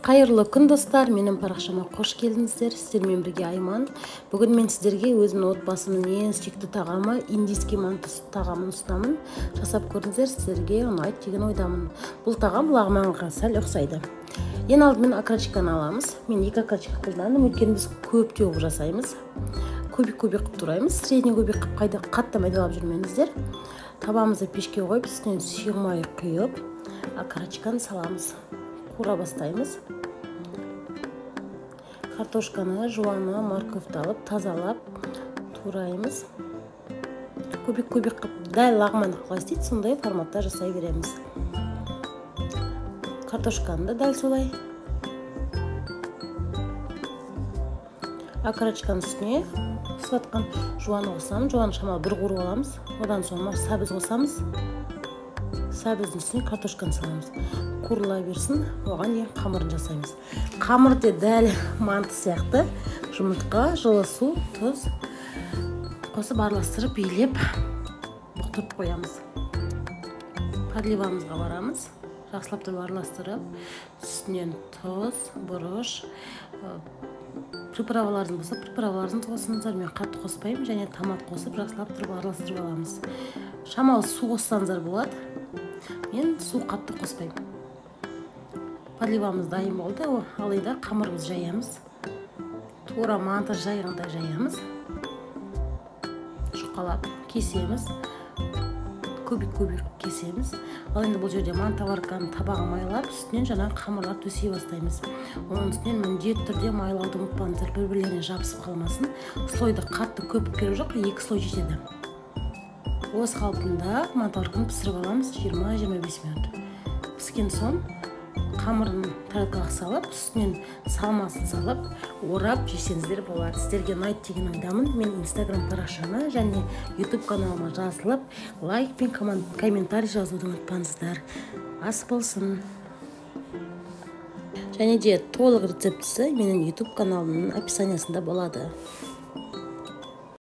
Қайырлы күн, достар, менің парақшама қош келдіңіздер. Сіздермен бірге Айман. Бүгін мен сіздерге өзімнің отбасымның ең сүйікті тағамы индийский манты тағамын ұсынамын. Жасап көріңіздер, сіздерге ұнайды деген ойдамын. Бұл тағам лағманға сәл ұқсайды. Ең алдымен окорочканы аламыз. Мен 2 окорочка қолдандым, өйткені біз көптеу қылып жасаймыз. Кубик-кубик қылып тураймыз. Средний кубик қылып қайда қатты майдалап жүрмеңіздер. Табамызды пешке қойып, үстінен сұйық май құйып, окорочканы саламыз. Қуыра бастаймыз. Картошканы, жуаны, морковьті алып, тазалап тураймыз. Кубик-кубик қылып, дәл лағманды қалай істейді, сондай форматта жасай береміз. Картошканы да дәл солай. Окорочканың үстіне пісіп жатқан жуаны қосамыз. Жуаны шамалы бір қуырып аламыз. Одан соң сәбіз қосамыз. Сәбіздің үстіне картошканы саламыз. Қуырыла берсін, оған дейін қамырын жасаймыз. Қамыр де дәл манты сияқты. Жұмыртқа, жылы су, тұз қосып араластырып, илеп бұқтырып қоямыз. Подливамызға барамыз. Жақсылап тұрып араластырып, үстінен тұз, бұрыш, приправаларыңыз болса, приправаларыңызды қосыңыздар. Мен қатты қоспаймын, және томат қосып жақсылап тұрып араластырып аламыз. Шамалы су қоссаңыздар болады. Мен су қатты қоспаймын. Подливамыз дайын болды. Ал енді қамырымызды жаямыз. Тура манты жайғандай жаямыз. Жұқалап кесеміз. Кубик-кубик кесеміз. Ал енді бұл жерде мантоварканы табаға майлап, үстінен жаңағы қамырлар төсей бастаймыз. Оның үстінен міндетті түрде майлауды ұмытпаңыздар, бір-бірлеріне жабысып қалмасын. Слойды қатты көп керек жоқ, 2 слой жетеді. Осы қалпында мантоварканы пісіріп аламыз 20-25 минут. Піскен соң қамырын тарелкаға салып, үстінен салмасын салып, орап жесеңіздер болады. Сіздерге ұнайды деген ойдамын. Мен Instagram парақшама және YouTube каналыма жазылып, лайк пен комментарий жазуды ұмытпаңыздар. Ас болсын. Және де толық рецептісі менің YouTube каналымның описаниясында болады.